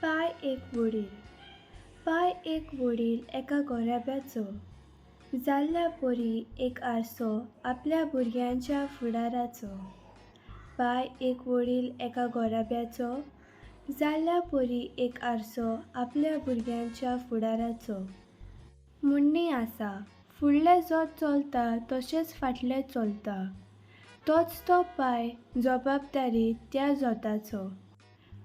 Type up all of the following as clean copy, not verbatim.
पाय एक वडील. पाय एक वडील एका घराब्याचो, जाल्ल्या परी एक आरसो आपल्या भुरग्यांच्या फुडाराचो. पाय एक वडील एका घराब्याचो, जाल्ल्या परी एक आरसो आपल्या भुरग्यांच्या फुडाराचो. म्हणणी आसा, फुडलें जोत चलता तशेंच फाटलें चलता. तोच तो पाय जबाबदारी त्या जोताचो.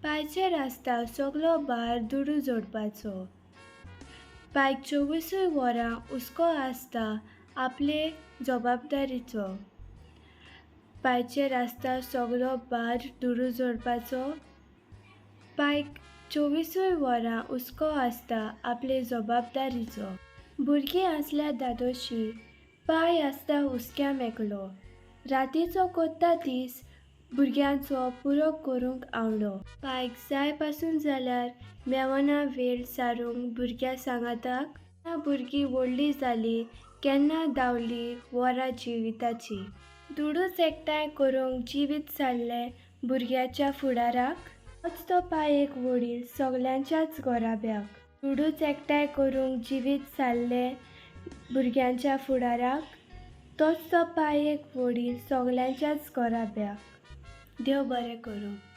पायचेर आसता सगलो भार दुडू जोडपाचो. पायक 24 वरां हुस्को आसता आपले जबाबदारीचो. पायचेर आसता सगलो भार दुडू जोडपाचो. पायक 24 वरां हुस्को आसता आपले जबाबदारीचो. भुरगीं आसल्यार धादोशी, पाय आसता हुस्क्या मेकळो. रातीचो कोत्ता दीस भुरग्यांचो पुरो करूंक आवडो. पायक जाय पासून जाल्यार मेवना वेळ सारूंक भुरग्यां सांगाताक. केन्ना भुरगीं व्हडलीं जालीं, केन्ना धांवलीं वरां जिविताचीं. दुडूच एकठांय करूंक जिवीत सारलें भुरग्याच्या फुडाराक. तोच तो पाय एक वडील सगल्यांच्याच घराब्याक. दुडूच एकठांय करूंक जिवीत सारलें भुरग्यांच्या फुडाराक. तोच तो पाय एक वडील सगल्यांच्याच घराब्याक. देव बरें करूं.